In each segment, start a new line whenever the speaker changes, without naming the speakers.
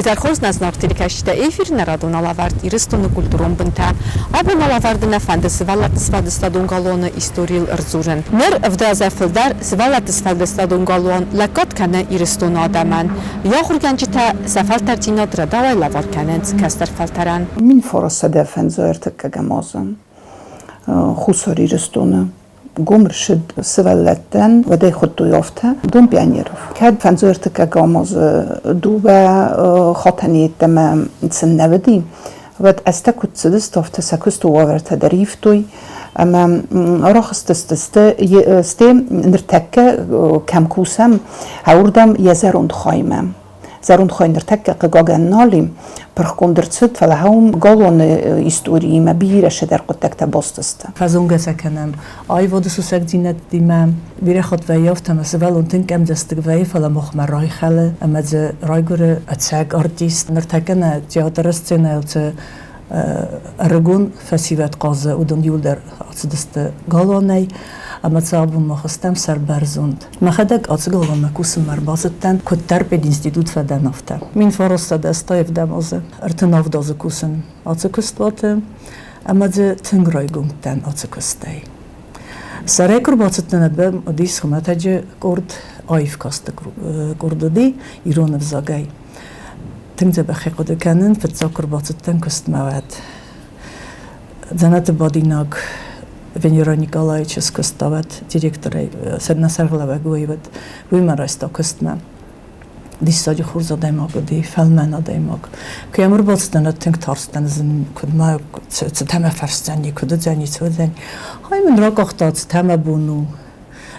Уый хорз нӕ зынаргъ телекӕсджытӕ, эфиры нӕ радон алӕвӕрд Ирыстоны культурон бынтӕ. Абон алӕвӕрды нӕ фӕнды сывӕллӕтты сфӕлдыстадон галуаны историйыл ӕрдзурын. Ныр ӕвдӕзӕ фылдӕр сывӕллӕтты сфӕлдыстадон галуан лӕггад кӕны Ирыстоны адӕмӕн. Йӕ ахуыргӕнджытӕ сӕ фӕлтӕрддзинад рӕдауӕй лӕвар кӕнынц кӕстӕр фӕлтӕрӕн.
1935 азы Хуссар Ирыстоны гом ӕрцыд сывӕллӕттӕн, уӕд ӕй хуыдтой афтӕ, Дом пионеров. Кӕд фӕндзай-ӕртыккӕгӕм азы дыууӕ хатӕны йеддӕмӕ сын нӕ уыди, уӕд азтӕ куыд цыдысты, афтӕ сӕ куысты уавӕртӕ дӕр ивтой ӕмӕ рахызтысты сты, ныртӕккӕ кӕм кусӕм, уырдӕм йӕ зӕронд хаймӕ. Зӕронд хай ныртӕккӕ, хъыгагӕн, нал и, пырхгонд ӕрцыд, фӕлӕ уым галуаны историимӕ бирӕ цыдӕр хъуыддӕгтӕ баст сты.
Фӕзонгӕ сӕ кӕнӕм аивады сусӕгдзинӕдтимӕ. Бирӕ хатт вӕййы афтӕ, ӕмӕ сывӕллон тынг къӕмдзӕстыг вӕййы, фӕлӕ махмӕ райхӕлы ӕмӕ дзы райгуыры ӕцӕг артист. Ныртӕккӕ нӕ театры сценӕйыл цы ӕрыгон фӕсивӕд хъазы, уыдон иуылдӕр ацыдысты галуанӕй ӕмӕ сӕ абон мах стӕм сӕрбӕрзонд. Мӕхӕдӕг ацы галуанмӕ кусынмӕ ӕрбацыдтӕн, куыддӕр пединститут фӕдӕн, афтӕ. 1987 азы, 37 азы кусын ацы куыстуаты ӕмӕ дзы тынг райгонд дӕн ацы куыстӕй. Сӕрӕй куы рбацыдтӕн, уӕд уыдис хуымӕтӕджы къорд, аив касты къорд уыди ирон ӕвзагӕй. Тынг дзӕбӕхӕй хъуыды кӕнын, фыццаг куы рбацыдтӕн куыстмӕ, уӕд дзӕнӕты бадинаг Венера Николаевичы скуыста уӕд директорӕй, нӕ сӕргълӕууӕг уый уыд, уый мӕ райста куыстмӕ. Диссаджы хорз адӕймаг уыди, фӕлмӕн адӕймаг. Куы йӕм ӕрбацыдтӕн, уӕд тынг тарстӕн, зын, куыд мӕ, цытӕ мӕ фӕрсдзӕни, куыд уыдзӕни, цы уыдзӕни. Ай мын ракъахта, цытӕ мӕ бон у.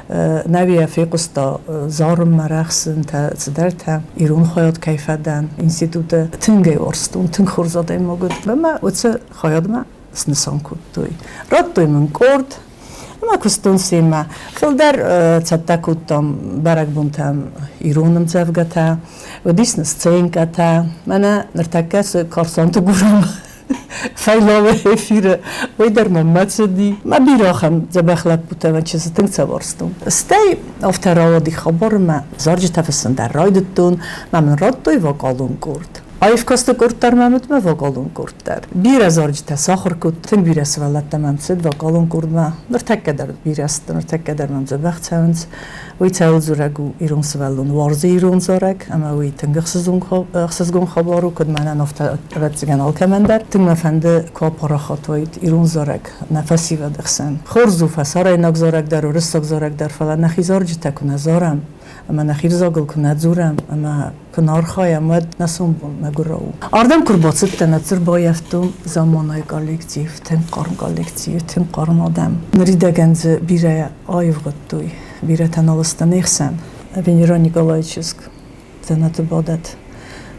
Нӕ фехъуыста зарынмӕ рӕхсынтӕ, цыдӕртӕ. Ирон хайад кӕй фӕдӕн институты. Тынг ӕй уарзтон, тынг хорз адӕймаг уыд. Ӕмӕ уыцы хайадмӕ снысан кодтой. Радтой мын къорд, ӕмӕ куыстон семӕ. Фылдӕр цӕттӕ кодтам бӕрӕгбонтӕм ирон ӕмдзӕвгӕтӕ, уыдис нын сценкӕтӕ. Мӕнӕ ныртӕккӕ цы Карсанты Гурам фӕйлауы эфиры, уый дӕр мӕм ма цыди. Мӕ бирӕ ахӕм дзӕбӕх лӕппутӕ мӕ чызджы тынг цӕварстон. Стӕй афтӕ рауади хабар, ӕмӕ зарджытӕ фыссын дӕр райдыдтон, мӕ мын радтой вокалон къорд. Аив касты къорд дӕр мӕм уыд, мӕ вокалон къорд дӕр. Бирӕ зарджытӕ сахуыр кодтон, тынг бирӕ сывӕллӕттӕ мӕм цыд вокалон къордмӕ. Ныртӕккӕ дӕр бирӕ сты, ныртӕккӕ дӕр мӕм дзӕбӕх цӕуынц. Уый цӕуыл дзурӕг у, ирон сывӕллон уарзы ирон зарӕг, ӕмӕ уый тынг ӕхсызгон хабар у, куыд мӕнӕн, афтӕ, ӕвӕццӕгӕн, алкӕмӕн дӕр. Тынг мӕ фӕнды, куы апарахат уаид ирон зарӕг нӕ фӕсивӕды хсӕн. Хорз у фӕсарӕйнаг зарӕг дӕр, уырыссаг зарӕг дӕр, фӕлӕ нӕхи зарджытӕ куы нӕ зарӕм, ӕмӕ нӕхи взагыл куы нӕ дзурӕм, ӕмӕ куы нӕ архайӕм, уӕд нӕ сомбон мӕгуырау у. Ардӕм куы рбацыдтӕн, ӕд ӕрбаййӕфтон замманайы коллектив, тынг хъарм коллектив, тынг хъарм адӕм. Ныридӕгӕн дзы бирӕ аивгъуыдтой, бирӕтӕ нал сты не хсӕн. Венера Николайы чызг, дзӕнӕты бадӕт.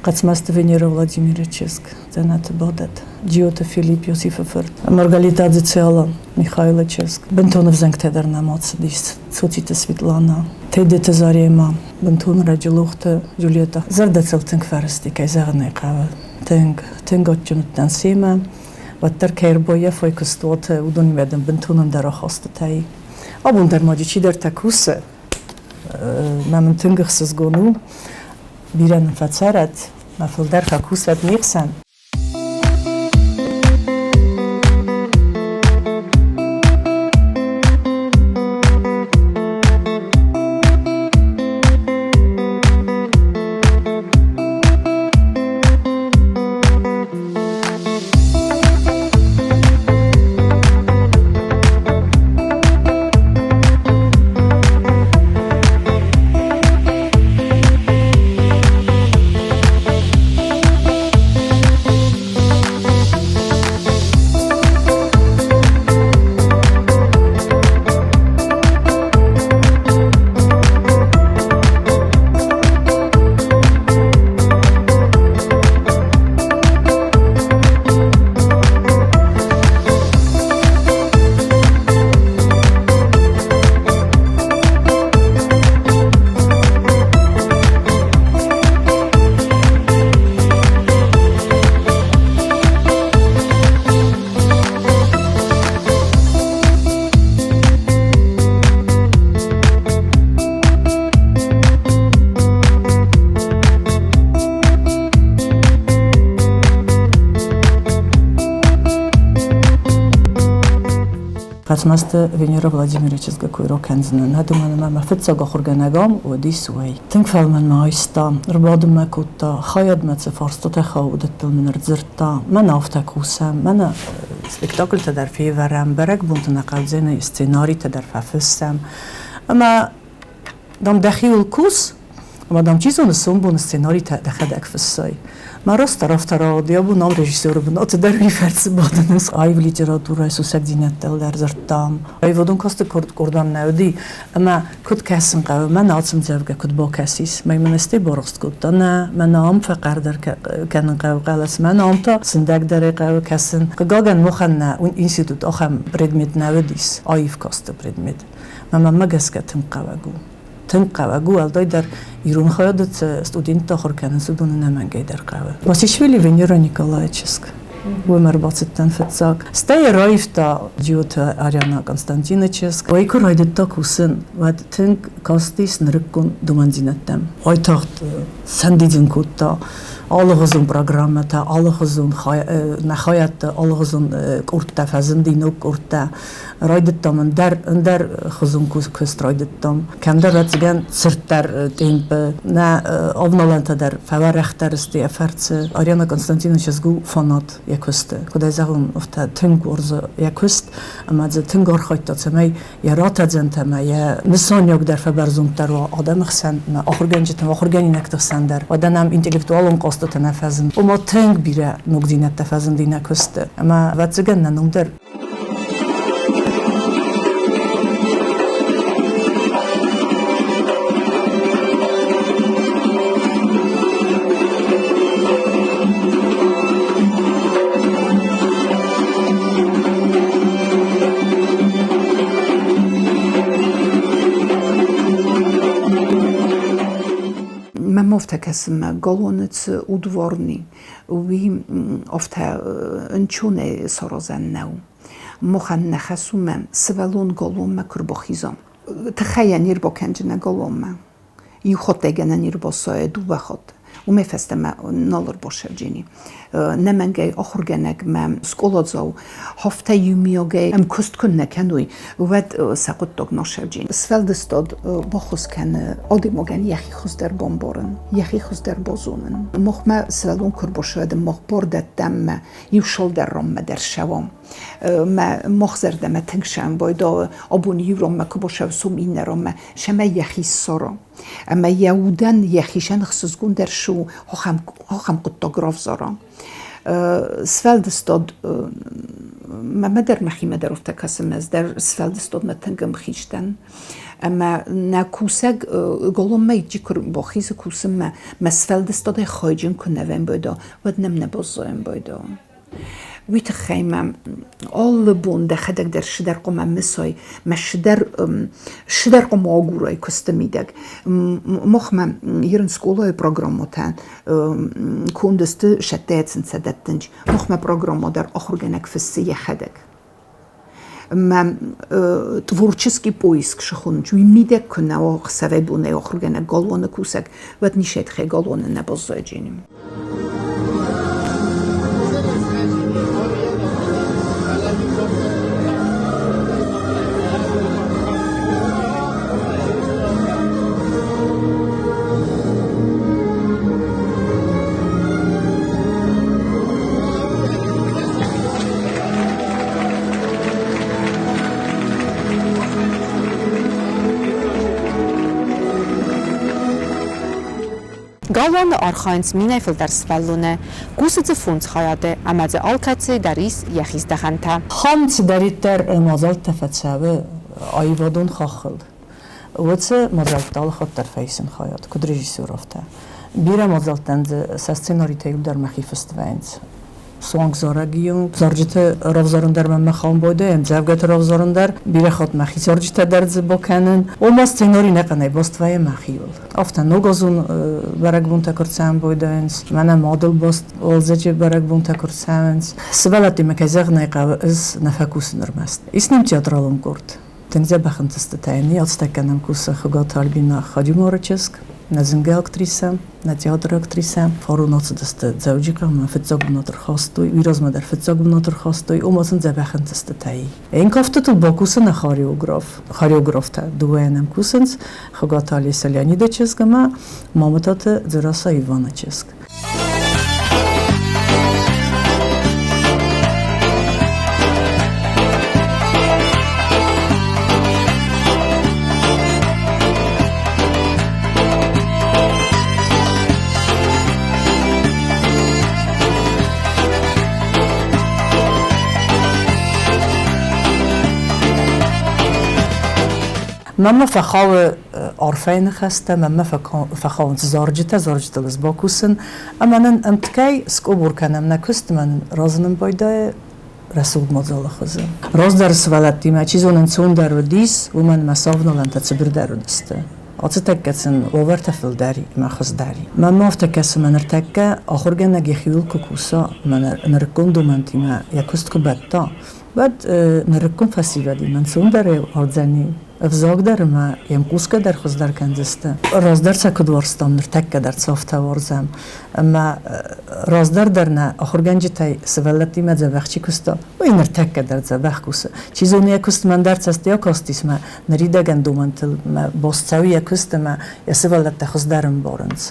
Хъӕцмӕзты Венера Владимиры чызг, дзӕнӕты бадӕт. Джиоты Филипп Иосифы фырт, Маргалита Дзициала Михайлы чызг. Бынтон ӕвзӕнгтӕ дӕр нӕма цыдис. Цоциты Светлана, Тедеты Зарема, бынтон раджы Лохты Джульетта. Зӕрдӕ тынг фӕрысти, кӕй зӕгъын ӕй хъӕуы. Тынг, тынг адджын уыдтӕн семӕ. Уӕддӕр кӕй ӕрбаййафай куыстуаты, уыдонимӕ дын бынтон ӕндӕр ахастытӕ и. Абон дӕр ма чидӕртӕ кусы. Мӕ мын тынг ӕхсызгон у. Бирӕ нын фӕцӕрӕд, мӕ фылдӕр фӕкусӕд не хсӕн. Хъӕцмӕзты Венера Владимиры чызгы кой ракӕндзынӕн. Нӕ уымӕн ӕмӕ мӕ фыццаг ахуыргӕнӕг ам уыдис уый. Тынг фӕлмӕн мӕ айста, ӕрбадын мӕ кодта, хайадмӕ цы фарстатӕ хауы, уыдӕттыл мын ӕрдзырдта. Мӕнӕ афтӕ кусӕм, мӕнӕ спектакльтӕ дӕр февӕрӕм, бӕрӕгбонты нӕ хъӕудзӕни сценаритӕ дӕр фӕфыссӕм. Ӕмӕ, дам, дӕхиуыл кус, ӕмӕ, дам, чи зоны, сомбоны сценаритӕ дӕхӕдӕг фыссай. Мӕ растдӕр афтӕ рауад, йӕ бон ам режиссеры бынаты дӕр уый фӕрцы бадынц. Аив литературӕйы сусӕгдзинӕдтыл дӕр дзырдтам. Аивадон касты къордӕн нӕ уыди, ӕмӕ куыд кӕсын хъӕуы, мӕн ацы ӕмдзӕвгӕ куыд бакӕсис? Мӕ мын стӕй барахст кодта, нӕ, мӕн ам фӕхъӕрдӕр кӕнын хъӕуы хъӕлӕс, мӕн ам та сындӕгдӕрӕй хъӕуы кӕсын. Хъыгагӕн, махӕн нӕ институт ахӕм предмет нӕ уыдис, аив касты предмет. Мӕ мӕнмӕ гӕсгӕ тынг хъӕуӕг у. Тынг хъӕуӕг у, уӕлдайдӕр ирон хайады цы студенттӕ ахуыр кӕнынц, уыдоны ӕнӕмӕнгӕй дӕр хъӕуы. Басишвили Венера Николайы чызг. Уым ӕрбацыдтӕн фыццаг. Стӕй раивта Джиоты Ариана Константины чызг. Уый куы райдыдта кусын, уӕд тынг кастис нырыккон домӕндзинӕдтӕм. Уайтагъд сӕндидзын кодта алыгъуызон программӕтӕ, алыгъуызон нӕ хайадты алыгъуызон къордтӕ фӕзынди, ног къордтӕ. Райдыдтам ӕндӕр ӕндӕр хуызон куыст райдыдтам. Кӕмдӕр ӕцӕгӕн цырддӕр темпы, нӕ авналӕнтӕ дӕр фӕуӕрӕхдӕр сты йӕ фӕрцы. Ариана Константиновна чызг у фанат йӕ куысты. Куыд ӕй зӕгъон, афтӕ тынг уарзы йӕ куыст ӕмӕ дзы тынг архайдта, цӕмӕй йӕ ратӕдзӕнтӕ ӕмӕ йӕ нысаниуӕг дӕр фӕбӕрзонддӕр уа адӕмы хсӕн ӕмӕ ахуыргӕнджыты, ахуыргӕнинӕгты хсӕн дӕр. Уӕдӕ нӕм интеллектуалон къостытӕ нӕ фӕзынд. Ома тынг бирӕ ногдзинӕдтӕ фӕзынди нӕ куысты. Ӕмӕ, ӕвӕццӕгӕн, нӕ ном дӕр
Мӕм афтӕ кӕсы, мӕ галуаны цы удварн и, уый афтӕ ӕнцонӕй саразӕн нӕу. Махӕн нӕ хӕс у мӕ сывӕллон галуанмӕ куы рбахиза. Тыххӕй йӕ не рбакӕнджынӕ галуанмӕ. Иу хаттӕй гӕнӕн не рбацӕуа, дыууӕ хатты. Уымӕй фӕстӕмӕ нал ӕрбасӕвджени. Нӕмӕнгӕй ахуыргӕнӕгмӕ скъоладзау афтӕ иумиагӕй ӕмкуыст куы нӕ кӕной, уӕд сӕ хъуыддаг насӕвджени. Сфӕлдыстад баххуыс кӕны адӕймагӕн йӕхи хуыздӕр бамбарын, йӕхи хуыздӕр базонын. Махмӕ сывӕллон куы рбасӕвӕд, мах бар дӕттӕм мӕ иу цалдӕр ранмӕ дӕр ссӕуӕм. Мӕ мах зӕрдӕмӕ тынг сӕмбӕлд, абон иу ранмӕ куы басӕвсом, иннӕ ранмӕ, цӕмӕй йӕхи ссара. Ӕмӕ йӕ удӕн йӕхицӕн ӕхсызгондӕр цы у, ахӕм, ахӕм хъуыддаг равзара. Сфӕлдыстад мӕмӕ дӕр мӕхимӕ дӕр афтӕ кӕсы, ӕз дӕр сфӕлдыстадмӕ тынг ӕмхиц дӕн. Ӕмӕ нӕ кусӕг голоммӕ ичи куы бахизы кусынмӕ, мӕ сфӕлдыстадӕй хайджын куы нӕ вӕмбойда, уӕд нӕм нӕ баззайӕн байдаа. Уый тыххӕй мӕм алы бон дӕхӕдӕг дӕр цыдӕр хъуамӕ мысай, мӕ цыдӕр цыдӕр хъуамӕ агурай куысты мидӕг. Махмӕ ирон скъолайы программӕтӕ конд сты сӕттӕйӕ сын сӕ дӕттынц. Махмӕ программӕ дӕр ахуыргӕнӕг фыссы йӕхӕдӕг. Мӕ творческий поиск схонынц, уый мидӕг куы нӕ уа ӕхсӕвӕй-бонӕй ахуыргӕнӕг галуаны кусӕг, уӕд ницӕй тыххӕй галуаны нӕ баззайджени.
Галуаны архайынц минӕй фылдӕр сывӕллоны. Кусы дзы фондз хайады ӕмӕ дзы алкӕцыйы дӕр ис йӕхи здӕхӕнтӕ.
Хан цыдӕриддӕр мадзӕлттӕ фӕцӕуы аивадон хаххыл, уыцы мадзӕлттӕ алыхатт дӕр фӕисын хайад, куыд режиссер, афтӕ. Бирӕ мадзӕлттӕн дзы сӕ сценаритӕ иуылдӕр мӕхи фыст вӕййынц. Суанг зарӕг-иу зарджыты равзарын дӕр мӕнмӕ хауын байдайы, ӕмдзӕвгӕты равзарын дӕр, бирӕ хатт мӕхи зарджытӕ дӕр дзы бакӕнын. Ома сценари нӕхъӕнӕй баст вӕййы мӕхиуыл. Афтӕ ногазон бӕрӕгбонтӕ куы рцӕуын байдайынц, мӕнӕ мадыл баст уалдзӕджы бӕрӕгбонтӕ куы рцӕуынц. Сывӕллӕттимӕ, кӕй зӕгъын ӕй хъӕуы, ӕз нӕ фӕкусын ӕрмӕст. Ис нӕм театралон къорд. Тынг дзӕбӕх ӕнтыстытӕ йын ацтӕккӕ нӕм кусы Хуыгаты Альбина Хаджумары чызг. Нӕ зынгӕ актрисӕ, нӕ театры актрисӕ. Фарон ацыдысты Дзӕуджыхъӕумӕ, фыццаг бынат ӕрхастой, уый размӕ дӕр фыццаг бынат ӕрхастой, ома сын дзӕбӕх ӕнтыстытӕ и. Кафтытыл бакусы нӕ хореограф. Хореографтӕ дыууӕйӕ нӕм кусынц, Хуыгаты Олеся Леониды чызг ӕмӕ Мамытаты Дзерассӕ Иваны чызг. Мӕнмӕ фӕхауы арфӕйы ныхӕстӕ, мӕнмӕ фӕхауынц зарджытӕ, зарджытыл ӕз бакусын, ӕмӕ нын ӕмткӕй скъобор кӕнӕм нӕ куыст, ӕмӕ нын разынын байдайы рӕсугъд мадзалы хуызы. Раздӕры сывӕллӕттимӕ, чи зоны, ӕнцондӕр уыдис, уымӕн ӕмӕ сӕ авналӕнтӕ цыбырдӕр уыдысты. Ацы тӕккӕ сын уавӕртӕ фылдӕр и ӕмӕ хуыздӕр и. Мӕнмӕ афтӕ кӕсы, ӕмӕ ныртӕккӕ ахуыргӕнӕг йӕхиуыл куы куса ӕмӕ нырыккон домӕнтимӕ йӕ куыст куы бӕтта, уӕд нырыккон фӕсивӕдимӕ ӕнцондӕрӕй уадздзӕни ӕвзаг дӕр ӕмӕ йӕм хъусгӕ дӕр хуыздӕр кӕндзысты. Раздӕр сӕ куыд уарзтам, ныртӕккӕ дӕр сӕ афтӕ уарзӕм. Ӕмӕ раздӕр дӕр нӕ ахуыргӕнджытӕй сывӕллӕттимӕ дзӕбӕх чи куыста, уый ныртӕккӕ дӕр дзӕбӕх кусы. Чи зоны, йӕ куыстмӕ ӕндӕр цӕст акастис мӕ ныридӕгӕн домӕнтыл мӕ бос цӕуы йӕ куыст ӕмӕ йӕ сывӕллӕттӕ хуыздӕр ӕмбарынц.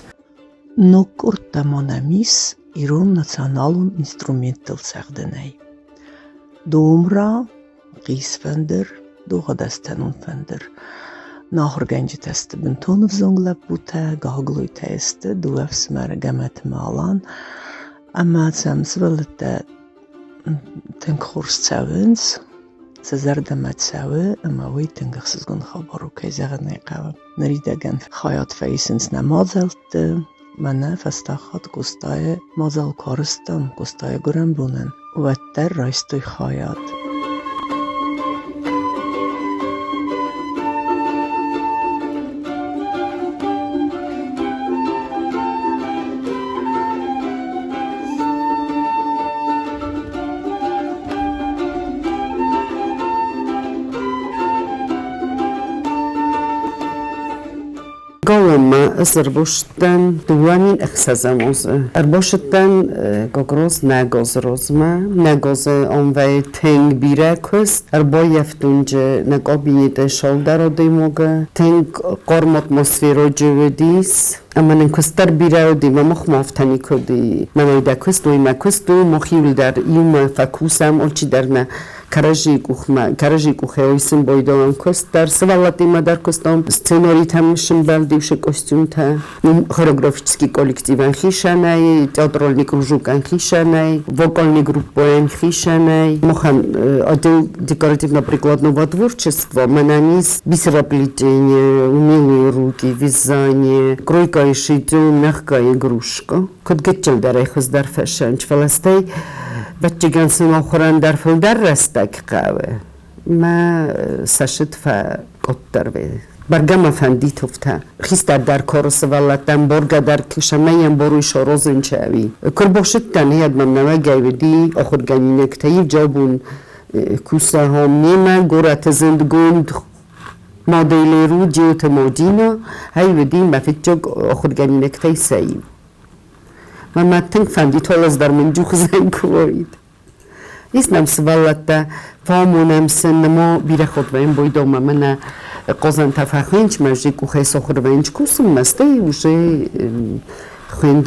Ног къордтӕ ма нӕм ис ирон националон инструменттыл цӕгъдынӕй: домра, хъисфӕндыр, догъадӕстӕнон фӕндыр. Нӕ ахуыргӕнджытӕ сты бынтон ӕвзонг лӕппутӕ, Гаглойтӕ сты дыууӕ ӕфсымӕры Гӕмӕт ӕмӕ Алан, ӕмӕ сӕм сывӕллӕттӕ тынг хорз цӕуынц, сӕ зӕрдӕмӕ цӕуы ӕмӕ уый тынг ӕхсызгон хабар у, кӕй зӕгъын ӕй хъӕуы. Ныридӕгӕн хайад фӕисынц нӕ мадзӕлтты, мӕнӕ фӕстаг хатт Къостайы мадзал куы арӕзтам, Къостайы гуырӕн бонӕн, уӕддӕр райстой хайад.
Галуанмӕ ӕз ӕрбацыдтӕн 2006 азы. Ӕрбацыдтӕн Гогроз Нӕгозрозмӕ. Нӕгозы омвӕй тынг бирӕ куыст. Ӕрбаййӕфтон джы нӕ кабинеты сӕлдӕр адӕймагы. Тынг хъарм атмосферӕджы уыдис. Ӕмӕ нын куыст дӕр бирӕ уыди, мӕ махмӕ афтӕ никуы уыди. Мӕнӕй дӕ куыст, уый мӕ куыст у, мах иуылдӕр иумӕ фӕкусӕм, алчидӕр нӕ кӕрӕдзийы къухмӕ, кӕрӕдзийы къухӕй уый бойдонон куыст дӕр, сывӕллӕттимӕ дӕр куыстон, сценаритӕм сымбӕлд-иу сӕ костюмтӕ. Уым хореографический коллективӕн хицӕнӕй, театральный кружокӕн хицӕнӕй, вокальный группӕйӕн хицӕнӕй. Махӕн отдел декоративно-прикладного творчества, мӕнӕн ис бисероплетение, умелые руки, вязание, кройка и шитье, мягкая игрушка. Куыд гыццылдӕрӕй хуыздӕр фӕсӕнч, фӕлӕ стӕй бӕтчыгӕн сын ахуырӕн дӕр фылдӕр рӕстӕг хъӕуы. Мӕ цӕсыт фӕкъаддӕр вӕййы. Бӕргӕ мӕ фӕндид уфтӕ. Хистӕр дӕр коры сывӕллӕттӕн боргӕ дӕр кусӕмӕ боруй сорозынчӕ ӕви. Куы рбахсыдтӕн, уӕд мӕм нӕуӕгӕй уыди ахуыргӕнинӕгтӕ иу джабун кусӕгъом немӕ горӕты зындгонд моделеру Джиоты Модина, ай уыди мӕ фыццаг ахуыргӕнинӕгтӕй сӕ иу. Мӕ мад тынг фӕндид, фӕлӕ ӕз дӕр мын джухзӕн куы уаид. Ис нӕм сывӕллӕттӕ, фӕамонӕм сын, нӕма бирӕ хатт вӕййӕм бойдомӕ, мӕнӕ хъазӕнтӕ фӕхуыйынц, мӕ уже къухӕй сахуыр вӕййынц кусынмӕ, стӕй уже хуыйын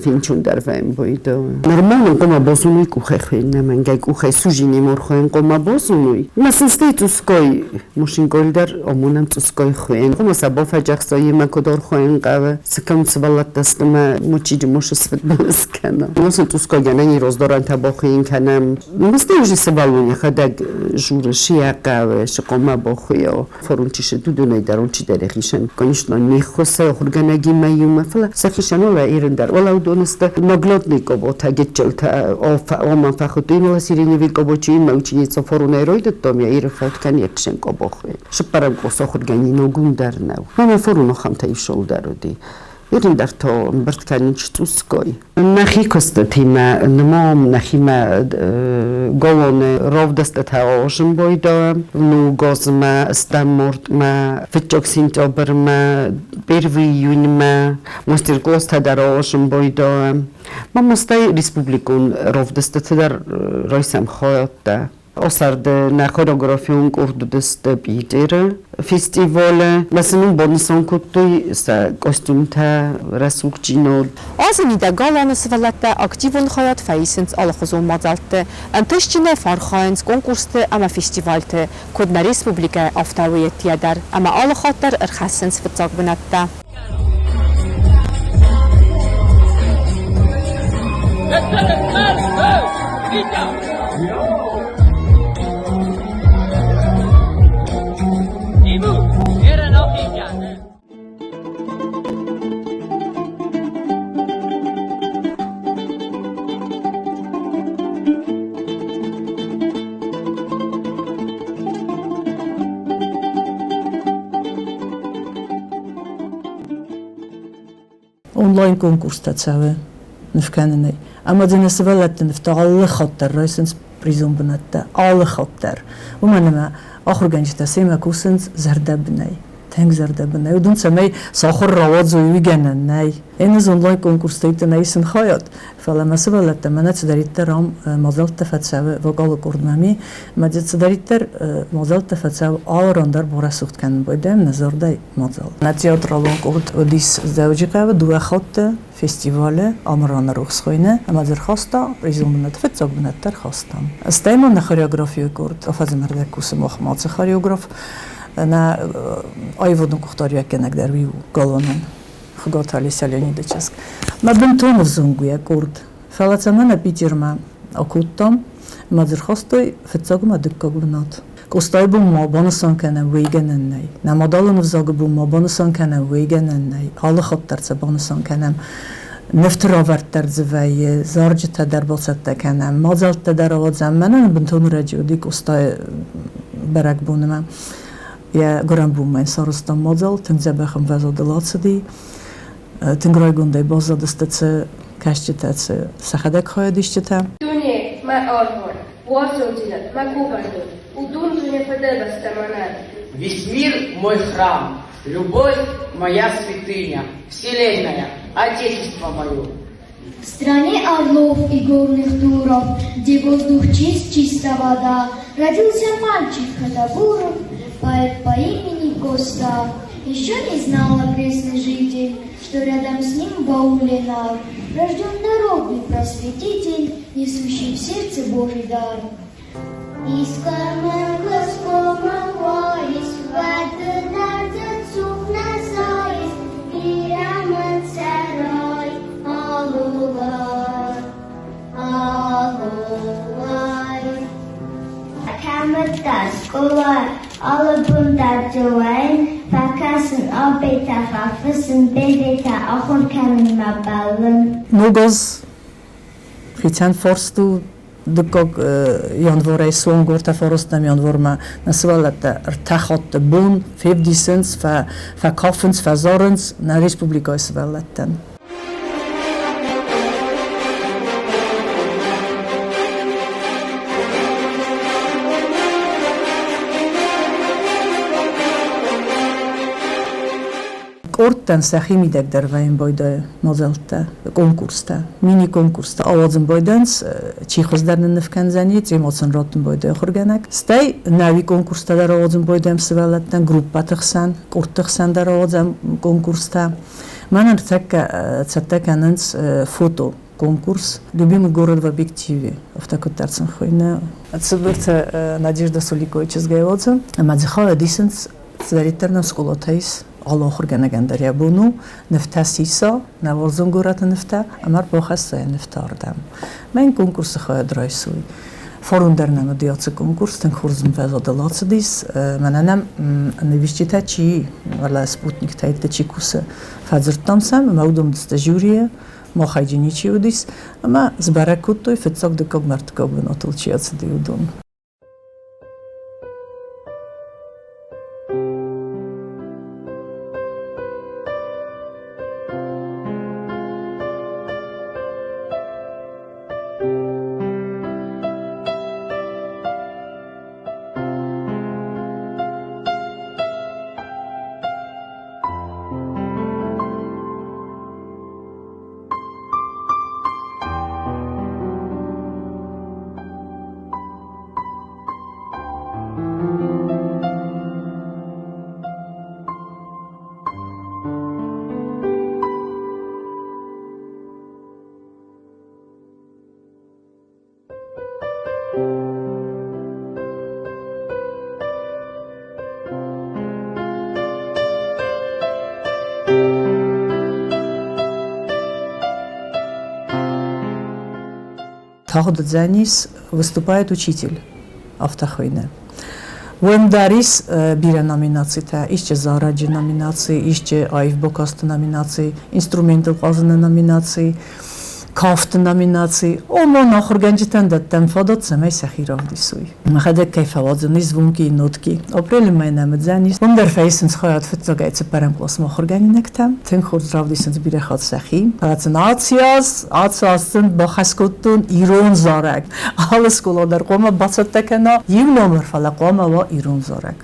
фенчондӕр вӕййӕм бойдо. Нормально хъуамӕ базоной къухӕй хуыйын, нӕмӕнгӕй къухӕй сужинимор хуыйын хъуамӕ базоной. Мӕ сын стӕй цъусгай машинкӕйыл дӕр амонӕм цъусгай хуыйын. Хъуамӕ сӕ бафӕдзӕхса, йемӕ куыд ӕрхуыйын хъӕуы, цы кӕм сывӕллӕттӕ сты мӕ мочиджы мошы сфыдбылыз кӕна. Носы цъусгай гӕнӕн и раздӕрӕнтӕ бахуыйын кӕнӕм. Стӕй уже сывӕллон йӕхӕдӕг журы, шы йӕ хъӕуы, шы хъуамӕ бахуыйа. Форумчисы дудонӕй дӕр алчидӕр йӕхицӕн, конечно, не ххуысы ахуыргӕнӕгимӕ иумӕ, фӕлӕ сӕхицӕн уӕлӕ ирын дӕр. Уӕлӕ уыдон сты наглядный къоботӕ, геччелтӕ, оман фӕхуыдтой мӕ сиреневый къобочи, мӕ ученица форунӕй райдыдтам, йӕ иры фӕуд кӕн йӕхицӕн къобохы. Сыппӕрӕм къласы ахуыргӕнинаг уым дӕр нӕу. Мӕнӕ форун ахӕмтӕ исол дӕр уыди. Ирын дӕр та ӕмбырд кӕнын цъусгай. Нӕхи куыстытимӕ нымам, нӕхимӕ галоны равдыстытӕ аразын байдайӕм. Ногазмӕ, стӕм мартмӕ, фыццаг сентябрмӕ, первый июньмӕ мастер-класстӕ дӕр аразын байдайӕм. Ма ма стӕй республикон равдыстыты дӕр райсӕм хайадтӕ. Осӕрды нӕ хореографион къорд уыдысты Питеры фестивалы. Мӕ сын уым банысан кодтой сӕ костюмтӕ, рӕсугъд чиног.
Азы мидӕг галуаны сывӕллӕттӕ активон хайад фӕисынц алыхуызон мадзӕлтты, ӕнтыстджынӕй фӕархайынц конкурсты ӕмӕ фестивальты, куыд нӕ республикӕйы, афтӕ уыйӕдтийӕ дӕр ӕмӕ алы хатт дӕр ӕрхӕссынц фыццаг бынӕттӕ.
Онлайн-конкурстӕ цӕуы ныв кӕнынӕй. Ӕмӕ дзы нӕ сывӕллӕтты нывтӕ алы хатт дӕр райсынц призон бынӕттӕ, алы хатт дӕр. Уымӕн ӕмӕ ахуыргӕнджытӕ семӕ кусынц зӕрдӕбынӕй. Тынг зӕрдӕбынӕй. Уыдон цӕмӕй сахуыр рауадзой, уый гӕнӕн нӕй. Ӕнӕз онлайн-конкурстӕй нӕ исын хайад, фӕлӕ мӕ сывӕллӕттӕ мӕнӕ цыдӕриддӕр ам мадзӕлттӕ фӕцӕуы вокалы къордмӕ ми, мӕ дзы цыдӕриддӕр мадзӕлттӕ фӕцӕуы алы ран дӕр барӕсугъд кӕнын байдайӕм нӕ зӕрдӕйы мадзал. Нӕ театралон къорд уыдис Дзӕуджыхъӕуы дыууӕ хатты фестивалы Амыраны рухс хуыйны ӕмӕ дзы ӕрхаста призон бынат, фыццаг бынат дӕр хастам. Стӕй ма нӕ хореографийы къорд афӕдзы ӕрдӕг кусы махмӕ хореограф, нӕ аивадон къухдариуӕггӕнӕг дӕр уый у галуанӕн. Хуыгаты Олеся Леониды чызг. Мӕ бынтон ӕвзонг у йӕ къорд. Фӕлӕ цӕмӕн Питермӕ акодтам, ӕмӕ дзы рхастой фыццаг ӕмӕ дыккаг бынат. Къостайы бон ма банысан кӕнӕм, уый гӕнӕн нӕй. Нӕ мадӕлон ӕвзагы бон ма банысан кӕнӕм, уый гӕнӕн нӕй. Алы хатт дӕр сӕ банысан кӕнӕм. Нывты равӕрд дӕр дзы вӕййы, зарджытӕ дӕр бацӕттӕ кӕнӕм, мадзӕлттӕ дӕр ауадзӕм. Мӕнӕн бынтон ӕрӕджы уыди Къостайы бӕрӕгбонмӕ. Йӕ гуырӕн бонмӕ йын сарӕзтам мадзал, тынг дзӕбӕх ӕмвӕзадыл ацыди. Тынг райгондӕй баззадысты цы кӕсджытӕ, цы сӕхӕдӕг хайадисджытӕ.
Дуне, мӕ аргъуан, уарзондзинад, мӕ кувӕндон, уыдон дуне фыдӕбӕстӕ мӕнӕн.
Весь мир мой храм, любовь моя святыня, вселенная, отечество мое.
В стране орлов и горных туров, где воздух чист, чиста вода, родился мальчик Хатабуров, поэт по имени Коста. Еще не знал окрестный житель, что рядом с ним в ауле нар рожден народный просветитель, несущий в сердце Божий дар.
Ног аз хицӕн фарст у дыккаг январӕй суанг ӕртӕ фарастӕм январмӕ нӕ сывӕллӕттӕ ӕртӕ хатты бон февдисынц, фӕкафынц, фӕзарынц нӕ республикӕйы сывӕллӕттӕн. Къордтӕн сӕхи мидӕг дӕр вӕййын байдайы мадзӕлттӕ, конкурстӕ, мини-конкурстӕ ауадзын байдайынц, чи хуыздӕр нынныв кӕндзӕни, цъимо сын раттын байдайы ахуыргӕнӕг. Стӕй нӕуи конкурстӕ дӕр ауадзын байдайӕм сывӕллӕттӕн, группӕты хсӕн, къордты хсӕн дӕр ауадзӕм конкурстӕ. Мӕнӕн ныртӕккӕ цӕттӕ кӕнынц фото конкурс «Любимый город в объективе», афтӕ куыддӕр сын хуыйны. Цыбырты Надежда Суликойы чызгӕй уадзы, ӕмӕ дзы хайад исынц цыдӕриддӕр нӕм скъолатӕ ис, алы ахуыргӕнӕгӕн дӕр йӕ бон у нывтӕ сиса, нӕ уарзон горӕты нывтӕ ӕмӕ ӕрбахӕсса йӕ нывтӕ ардӕм. Мӕн конкурсы хайад райсой. Фарон дӕр нӕм уыди ацы конкурс, тынг хорз ӕмвӕзадыл ацыдис. Мӕнӕ нӕм нывисджытӕ чи, уӕлӕ спутниктӕй чи кусы, фӕдзырдтам сӕм ӕмӕ уыдон уыдысты жюрийы, махӕй ничи уыдис, ӕмӕ сбӕрӕг кодтой фыццаг, дыккаг, ӕртыккаг бынатыл чи ацыди, уыдон. Тагъд уыдзӕнис, выступает учитель, афтӕ хуыйны. Уым дӕр ис бирӕ номинацитӕ, исчи зарӕджы номинаци, исчи аив бакасты номинаци, инструментыл хъазыны номинаци, кафты номинаци. Омон ахуыргӕнджытӕн дӕттӕм фадат, цӕмӕй сӕхи равдисой. Мӕхӕдӕг кӕй фӕуадзын ис звонкие нотки. Апрелы мӕй нӕм уыдзӕнис. Уым дӕр фӕисынц хайад фыццагӕй цыппӕрӕм къласмӕ ахуыргӕнинӕгтӕ. Тынг хорз равдисынц бирӕ хатт сӕхи. Фӕлӕ ацы аз, ацы аз сын бахӕс кодтон ирон зарӕг. Алы скъола дӕр хъуамӕ бацӕттӕ кӕна иу номыр, фӕлӕ хъуамӕ уа ирон зарӕг.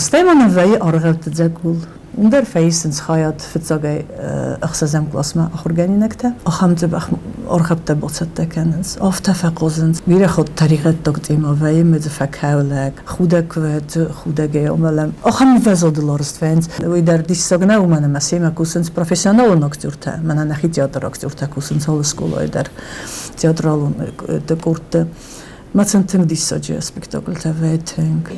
Стӕй ма нын вӕййы аргъӕутты дзӕкъул. Уым дӕр фӕисынц хайад фыццагӕй ӕхсӕзӕм къласмӕ ахуыргӕнинӕгтӕ. Ахӕм дзӕбӕх аргъӕуттӕ бацӕттӕ кӕнынц, афтӕ фӕхъазынц. Бирӕ хатт тӕригъӕддаг темӕ вӕййы ӕмӕ дзы фӕкӕлӕг, худӕг куы вӕййы, худӕгӕй амӕлӕм. Ахӕм ӕвӕзадыл арӕзт вӕййынц. Уый дӕр диссаг нӕу, уымӕн ӕмӕ семӕ кусынц профессионалон актертӕ. Мӕнӕ нӕхи театры актертӕ кусынц алы скъолайы дӕр театралон къордты. Мӕ сын тынг диссаджы спектакльтӕ вӕййы тынг.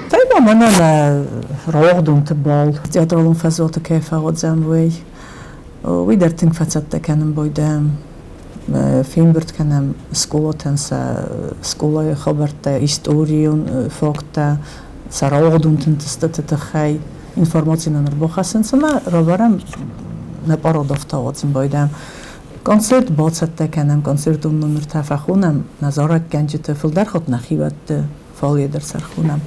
Стӕй ма мӕнӕ нӕ рауагъдонты бал театралон фӕзуаты кӕй фӕуадзӕм, уый. Уый дӕр тынг фӕцӕттӕ кӕнын байдайӕм. Фембырд кӕнӕм скъолатӕн сӕ скъолайы хабӕрттӕ, историон факттӕ, сӕ рауагъдон ӕнтыстыты тыххӕй информаци нын ӕрбахӕссынц ӕмӕ равӕрӕм нӕ парад ӕфтауадзын байдайӕм. Концерт бацӕттӕ кӕнӕм, концертон номертӕ фӕхонӕм нӕ зарӕггӕнджыты, фылдӕр хатт нӕхиуӕтты фале дӕр сӕ ӕрхонӕм.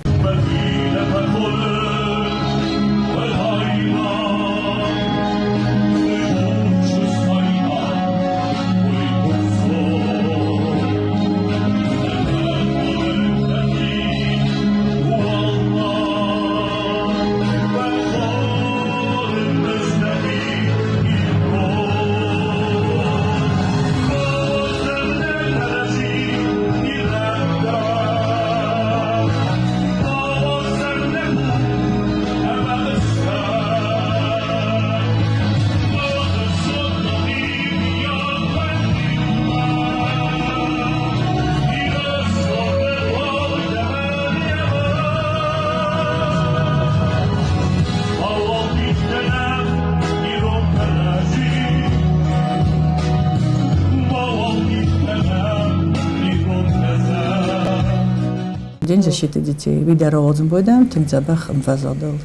День защиты детей. Уый дӕр ауадзын байдайӕм тынг дзӕбӕх ӕмвӕзадыл.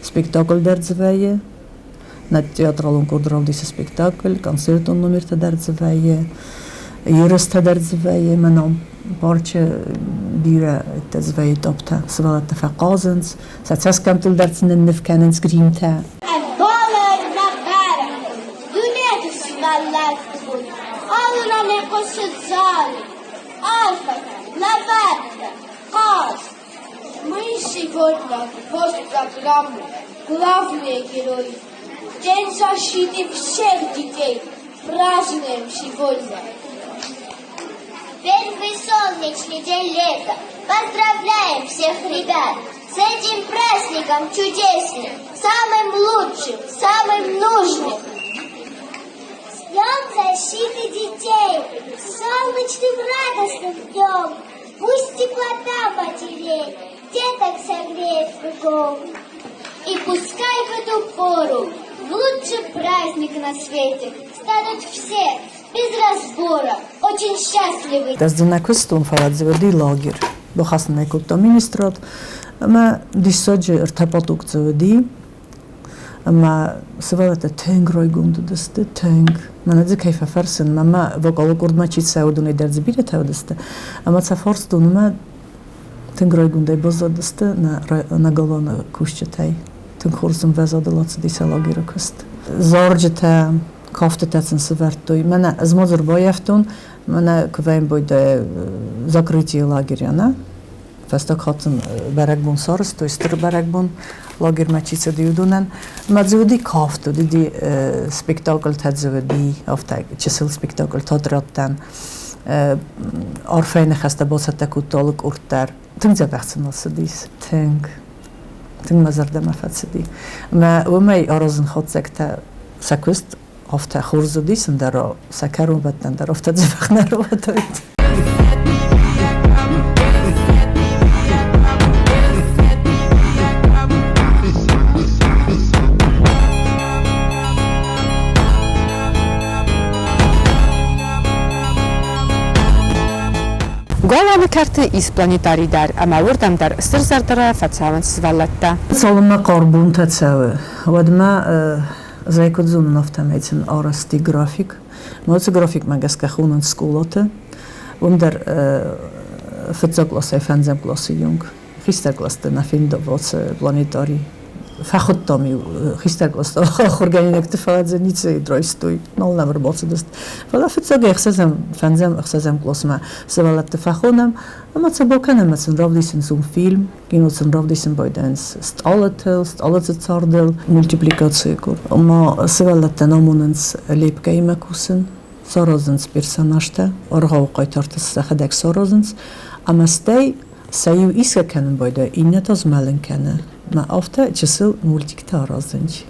Спектакль дӕр дзы вӕййы, нӕ театралон къорд равдисы спектакль, концертон номертӕ дӕр дзы вӕййы, ерыстӕ дӕр дзы вӕййы. Мӕнӕ парчы бирӕ дзы вӕййы тъӕптӕ. Сывӕллӕттӕ фӕхъазынц, сӕ цӕсгӕмттыл дӕр сын нынныв кӕнынц гримтӕ.
Ӕмбалӕй нӕ бӕрӕг, дунеты сывӕллӕтты бон, алы ран хъуысы зарын.
Арфӕтӕ, лӕвӕрттӕ, хъазт. Мы сегодня гвоздь программы, главные герои. День защиты всех детей празднуем сегодня.
Первый солнечный день лета. Поздравляем всех ребят с этим праздником чудесным, самым лучшим, самым нужным.
С Днем защиты детей, с солнечным радостным днем. Пусть теплота матерей деток согреет кругом.
И пускай в эту пору, в лучший праздник на свете, станут все без разбора очень счастливы.
Ӕз дзы нӕ куыстон, фӕлӕ дзы уыди лагерь. Бахӕсын ӕй кодта министрад ӕмӕ диссаджы ӕртӕ поток дзы уыди. Ӕмӕ сывӕллӕттӕ тынг райгонд уыдысты, тынг. Мӕнӕ дзы кӕй фӕфӕрсын, мӕ вокалы къордмӕ чи цӕуы, уыдонӕй дӕр дзы бирӕтӕ уыдысты. Ӕмӕ сӕ фарстон ӕмӕ тынг райгондӕй баззадысты нӕ галуаны кусджытӕй. Тынг хорз ӕмвӕзадыл ацыди сӕ лагеры куыст. Зарджытӕ, кафтытӕ сын сывӕрдтой. Мӕнӕ ӕз ма дзы ӕрбаййӕфтон, мӕнӕ куы вӕййын закрытие лагеря, нӕ? Фӕстаг хатт сын бӕрӕгбон сарӕзтой, стыр бӕрӕгбон лагермӕ чи цыди, уыдонӕн. Ӕмӕ дзы уыди кафт, уыди спектакльтӕ дзы уыди, афтӕ чысыл спектакльтӕ отрядтӕн. Арфӕйы ныхӕстӕ бацӕттӕ кодта алы къорд дӕр. Тынг дзӕбӕх сын цыдис, тынг. Тынг мӕ зӕрдӕмӕ фӕцыди. Ӕмӕ уымӕй аразын хатдзӕгтӕ сӕ куыст афтӕ хорз уыди, ӕндӕр сӕ кӕронбӕттӕн дӕр афтӕ дзӕбӕх нӕ рауадаид.
Галуаны кӕрты ис планетарий дӕр ӕмӕ уырдӕм дӕр стыр зӕрдӕрайӕ фӕцӕуынц сывӕллӕттӕ.
Цалынмӕ хъарм бонтӕ цӕуы, уӕдмӕ ӕз куыд зонын, афтӕмӕй сын арӕзти график. Уыцы графикмӕ гӕсгӕ хонынц скъолаты. Уым дӕр фыццаг къласӕй фӕндзӕм къласы онг. Хистӕр кълӕсты нӕ фендӕвӕцы планетарий. Фӕхуыдтам-иу хистӕр кълӕсты ахуыргӕнинӕгты, фӕлӕ дзы ницы райстой, нал нӕм ӕрбацыдысты. Фӕлӕ фыццагӕй ӕхсӕзӕм, фӕндзӕм, ӕхсӕзӕм къласмӕ сывӕллӕтты фӕхонӕм ӕмӕ сӕ бакӕнӕм ӕмӕ сын равдисынц уым фильм, кино сын равдисын байдайынц стъалытыл, стъалыты цардыл, мультипликацийы код. Ӕмӕ сывӕллӕттӕн амонынц лепкӕимӕ кусын, саразынц персонажтӕ, аргъауы хъайтарты сӕхӕдӕг саразынц, ӕмӕ стӕй сӕ иу исгӕ кӕнын байдайы, иннӕ та змӕлын кӕны. Мӕ афтӕ чысыл мультиктӕ аразынц.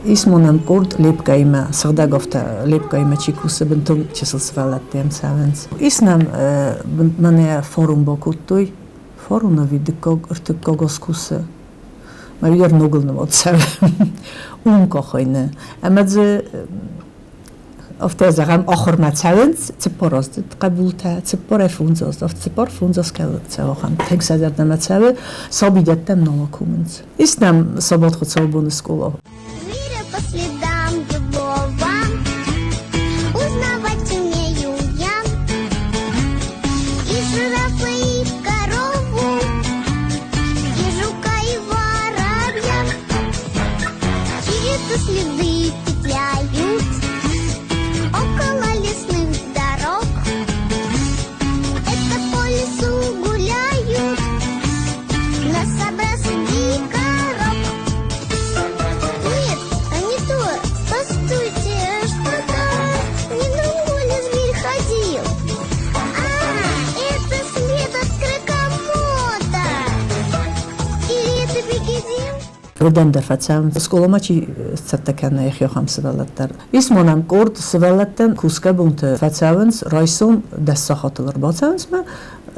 Ис ма нӕм къорд лепкӕимӕ, сыгъдӕг афтӕ лепкӕимӕ чи кусы, бынтон чысыл сывӕллӕттӕм цӕуынц. Ис нӕм мӕнӕ форум бакодтой. Форум ӕви дыккаг, ӕртыккаг аз кусы. Мӕ уый ногыл нымад цӕуы. Уым къахайны. Ӕмӕ дзы афтӕ зӕгъӕм, ахуырмӕ цӕуынц цыппараздзыд хъӕбултӕ, цыппарӕй фондзаздзыд, афтӕ цыппар-фондз аз цӕуы ахӕм тынг сӕ зӕрдӕмӕ цӕуы, сабидӕттӕм нал акомынц. Ис нӕм сабат хуыцаубоны скъола.
Мира по следам его вам узнавать умею я. И жирафа, и корову, и жука, и воробья. Чьи-то следы петляют около лесных дорог. Это по лесу гуляют на собрасы дикорок.
Уыдон дӕр фӕцӕуынц, скъоламӕ чи цӕттӕ кӕны йӕхи, ахӕм сывӕллӕттӕ. Ис ма нӕм къорд сывӕллӕттӕн кусгӕ бонты фӕцӕуынц, райсом 10 сахатыл ӕрбацӕуынц мӕ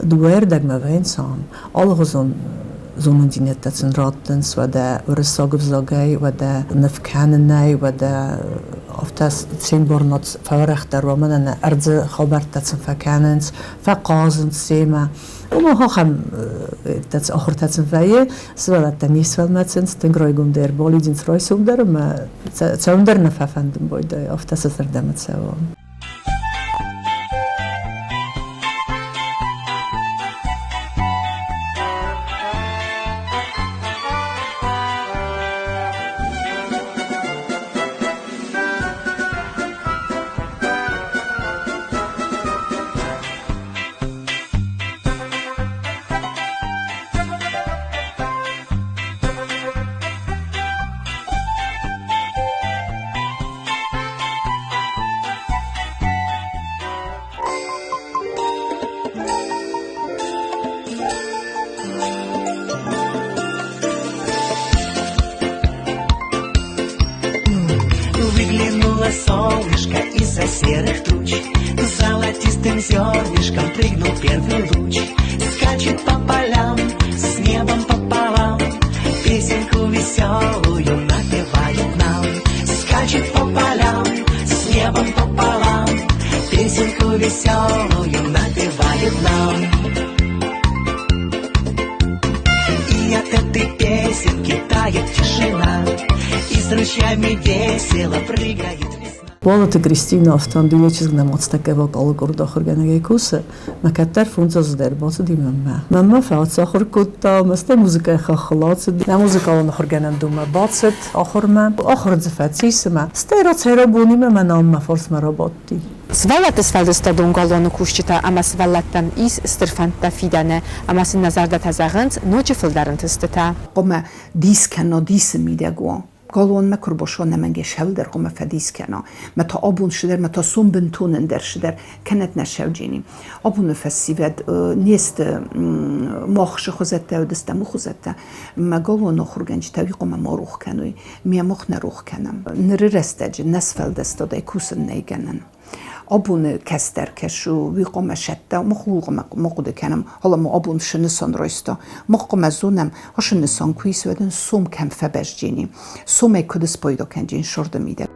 дыууӕрдӕгмӕ вӕййынц ам. Алыгъуызон зонындзинӕдтӕ сын раттынц, уӕдӕ уырыссаг ӕвзагӕй, уӕдӕ ныв кӕнынӕй, уӕдӕ афтӕ се мбарынад фӕуӕрӕхдӕр уа, мӕнӕ нӕ ӕрдзы хабӕрттӕ сын фӕкӕнынц, фӕхъазынц семӕ. Уымӕ ахӕм ахуыртӕ сын вӕййы, сывӕллӕттӕ не сфӕлмӕцынц, тынг райгондӕй ӕрбалидзынц райсом дӕр ӕмӕ цӕуын дӕр нӕ фӕфӕндын байдайы, афтӕ сӕ зӕрдӕмӕ цӕуы.
Выглянуло солнышко из-за серых туч, Золотистым зернышком прыгнул первый луч. Скачет по полям, с небом пополам, Песенку веселую напевает нам. Скачет по полям, с небом пополам, Песенку веселую напевает нам. И от этой песенки тает тишина, И с ручьями весело прыгает весна.
Уалыты Кристина Автандилы чызг нӕм ацтӕккӕ вокалы къорды ахуыргӕнӕгӕй кусы, мӕ кӕддӕр фондз дӕр бацыди мӕнмӕ. Мӕнмӕ фӕцахуыр кодта, ӕмӕ стӕй музыкӕйы хаххыл ацыд. Нӕ музыкалон ахуыргӕнӕндонмӕ бацыд ахуырмӕ. Ахуыр дзы фӕцис ӕмӕ стӕй рацӕй-рабонимӕ мӕ мӕ фарсмӕ рабадти.
Сывӕллӕтты сфӕлдыстадон галуаны кусджытӕ ӕмӕ сывӕллӕттӕн ис стыр фӕндтӕ фидӕны ӕмӕ сын нӕ зӕрдӕтӕ зӕгъынц ноджы фылдӕр ӕнтыстытӕ.
Хъуамӕ дис кӕна дисы мидӕг уа. Галуанмӕ куы рбацӕуа нӕмӕнгӕй сӕлдӕр хъуамӕ фӕдис кӕна. Мӕ та абон сыдӕр, мӕ та сом бынтон ӕндӕр сыдӕр, кӕнӕд нӕ сӕвджини. Абоны фӕсивӕд не сты махсы хуызӕттӕ, уыдыстӕм хуызӕттӕ. Мӕ галуаны ахуыргӕнджытӕ уый хъуамӕ ма рох кӕной. Ме мах нӕ рох кӕнӕм. Ныры рӕстӕджы нӕ сфӕлдыстадӕй кусын нӕй гӕнӕн. Абоны кӕстӕр кӕсы, уый хъуамӕ сӕтта, мах ууыл хъуамӕ ма хъуыды кӕнӕм, фӕлӕ ма абон цы нысан райста. Мах хъуамӕ зонӕм, ацы нысан куы ис, уӕд ын сом кӕм фӕбӕзджени, сомӕй куыд спайда кӕнджен сырды мидӕг.